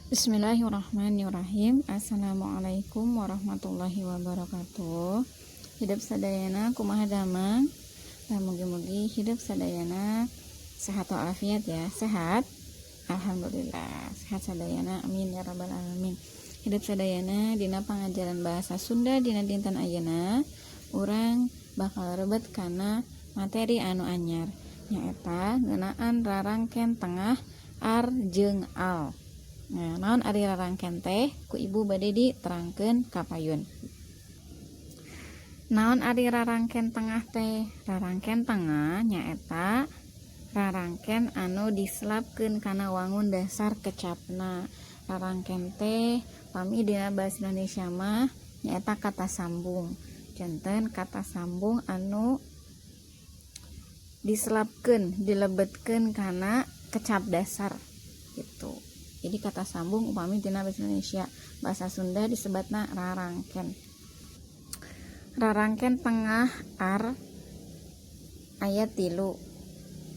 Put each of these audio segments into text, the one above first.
Bismillahirrahmanirrahim. Assalamualaikum warahmatullahi wabarakatuh. Hidep sadayana, kumaha damang? Nah, mugi-mugi hidep sadayana sehat walafiat ya. Sehat? Alhamdulillah sehat sadayana, amin ya rabbal alamin. Hidep sadayana, dina pangajaran bahasa Sunda dina dinten ayeuna urang bakal rebet kana materi anu anyar, nyaeta ngeunaan rarangken tengah ar jeung al. Nah, naon ari rarangken teh? Ku ibu bade diterangkeun kapayun. Naon ari rarangken tengah teh? Rarangken tengah nyaeta rarangken anu diselapkeun kana wangun dasar kecapna. Rarangken teh pami dina bahasa Indonesia mah nyaeta kata sambung. Janten kata sambung anu diselapkeun, dilebetkeun kana kecap dasar gitu. Jadi kata sambung upami tina bahasa Indonesia, bahasa Sunda disebatna rarangken. Rarangken tengah ar aya tilu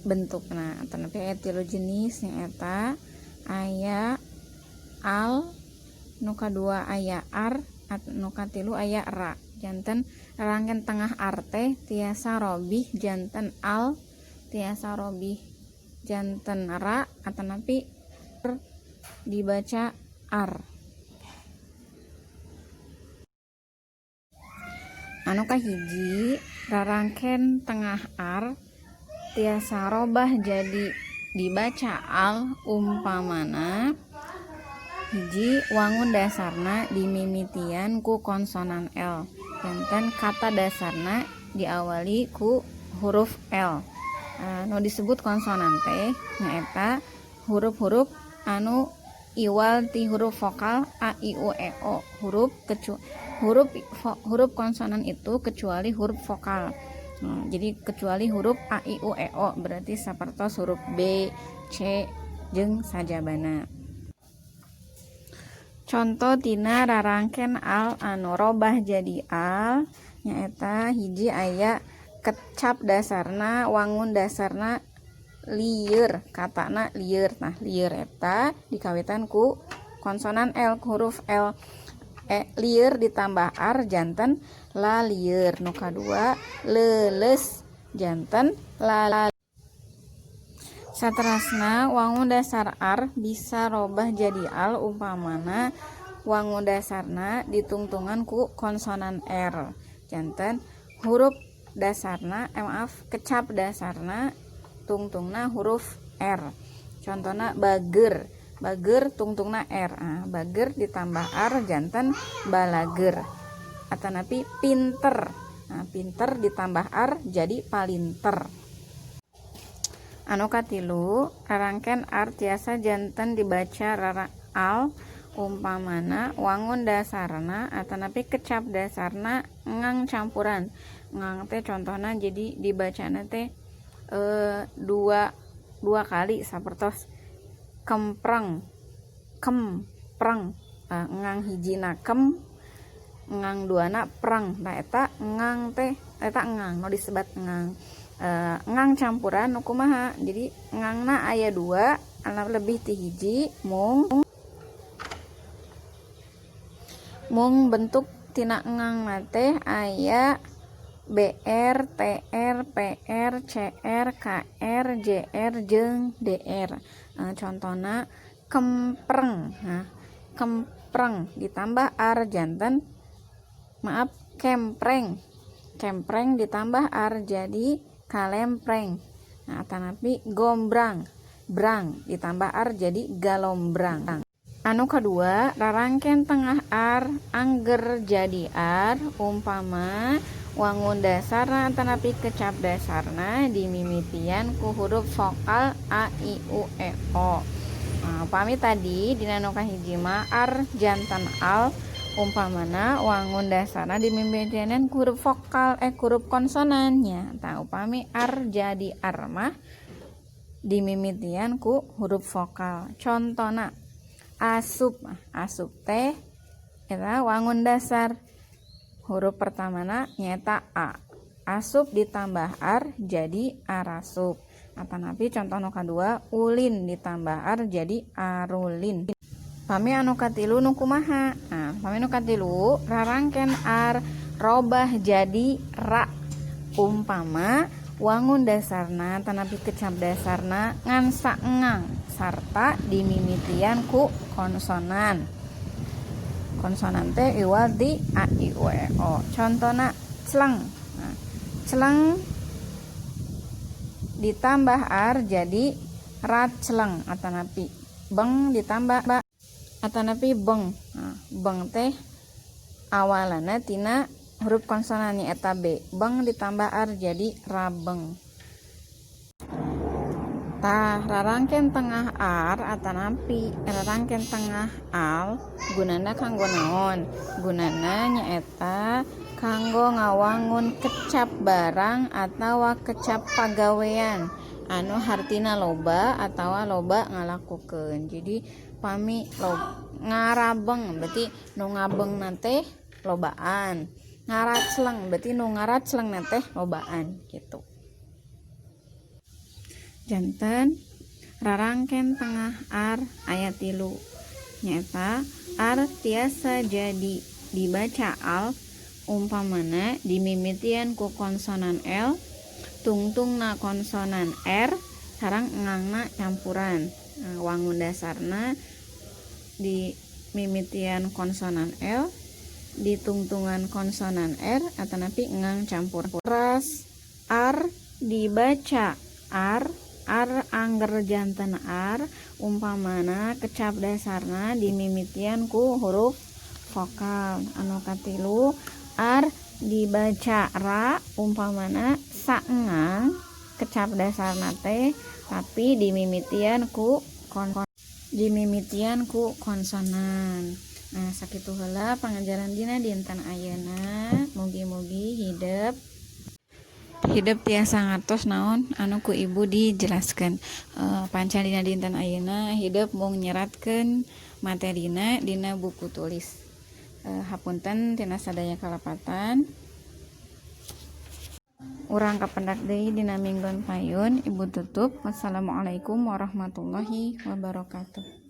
bentukna, atanapi aya tilu jenis, nyaeta aya al, nu kadua aya ar, nu katilu aya ra. Janten rarangken tengah ar teh tiasa robih janten al, tiasa robih janten ra, atanapi dibaca ar. Anu kahiji, rarangken tengah ar tiasa robah jadi dibaca al umpamana hiji, wangun dasarna dimimitian ku konsonan L. Janten kata dasarna diawali ku huruf L. Nu disebut konsonan teh nyaeta huruf-huruf anu iwal ti huruf vokal a, i, u, e, o. Huruf huruf konsonan itu kecuali huruf vokal. Nah, jadi kecuali huruf a, i, u, e, o, berarti sapertos huruf b, c, jeung sajabana. Contoh tina rarangken al anu robah jadi al nyaeta hiji, aya kecap dasarna, wangun dasarna lieur, katana lieur. Nah, lieur eta dikawitan ku konsonan L, huruf L. Lieur ditambah ar janten lalieur. Nu kadua, leuleus janten la. Saterasna, wangun dasar ar bisa robah jadi al umpamana wangun dasarna ditungtungan ku konsonan R. Janten huruf dasarna, eh maaf, kecap dasarna tungtungna huruf R. Contohna bager, bager tungtungna R. Ah, bager ditambah ar janten balager. Atanapi pinter. Nah, pinter ditambah ar jadi palinter. Anu katilu, rarangken ar tiasa janten dibaca rara al umpamana wangun dasarna atanapi kecap dasarna ngang campuran. Ngang teh contohna jadi dibacana teh dua dua kali, sapertos kempreng, kempreng. Ngang hijina kem, ngang duana preng. Nah, eta ngang teh, eta ngang nu disebat ngang, ngang campuran. Nu kumaha? Jadi ngangna aya dua anu lebih ti hiji. Mung mung bentuk tina ngang teh aya BR, TR, PR, CR, KR, JR, jeung DR. Contohna kempreng. Nah, kempreng ditambah ar janten, maaf, kempreng. Kempreng ditambah ar jadi kalempreng. Nah, atanapi gombrang, brang ditambah ar jadi galombrang. Anu kedua, rarangken tengah ar angger jadi ar umpama wangun dasarna atanapi kecap dasarna dimimitian ku huruf vokal a, i, u, e, o. Nah, upami tadi dina nu kahiji mah ar janten al umpamana wangun dasarna dimimitian ku huruf vokal, eh, huruf konsonannya. Tah, upami ar jadi ar mah dimimitian ku huruf vokal. Contona asup. Asup teh eta wangun dasar, huruf pertamana nyaeta a. Asup ditambah ar jadi arasup. Atanapi contoh nu kadua, ulin ditambah ar jadi arulin. Pami anu katilu nu kumaha? Nah, pami nu katilu rarangken ar robah jadi ra umpama wangun dasarna atanapi kecap dasarna ngan saengang sarta dimimitian ku konsonan. Konsonan teh iwal di a i u e o. Contona cleng. Nah, cleng ditambah ar jadi racleng atanapi beng ditambah ba atanapi beng. Nah, beng teh awalanna tina huruf konsonan nyaeta b. Beng ditambah ar jadi rabeng. Tah, rarangken tengah ar atanapi rarangken tengah al gunana kanggo naon? Gunana nyaeta kanggo ngawangun kecap barang atawa kecap pagawean anu hartina loba atawa loba ngalakukeun. Jadi pami lo ngarabeng berarti nu ngabengna teh lobaan. Ngaracleng berarti nu ngaraclengna teh lobaan gitu. Janten rarangken tengah ar aya tilu, nyaeta ar tiasa jadi dibaca al umpamana dimimitian ku konsonan L, tungtungna konsonan R sareng engangna campuran. Nah, wangun dasarna dimimitian konsonan L, ditungtungan konsonan R atanapi engang campur. Ras ar dibaca ar, ar angger janten ar umpamana kecap dasarna dimimitian ku huruf vokal. Anu katilu, ar dibaca ra umpamana saengang kecap dasarna teh tapi dimimitian ku konsonan. Nah, sakitu heula pangajaran dina dinten ayeuna. Mugi-mugi hidep hidep tiasa ngartos naon anu ku ibu dijelaskeun. Pancan dina dinten ayeuna hidep mung nyeratkeun materina dina buku tulis. Hapunten tina sadaya kalepatan. Urang kapendak deui dina minggon payun. Ibu tutup. Wassalamualaikum warahmatullahi wabarakatuh.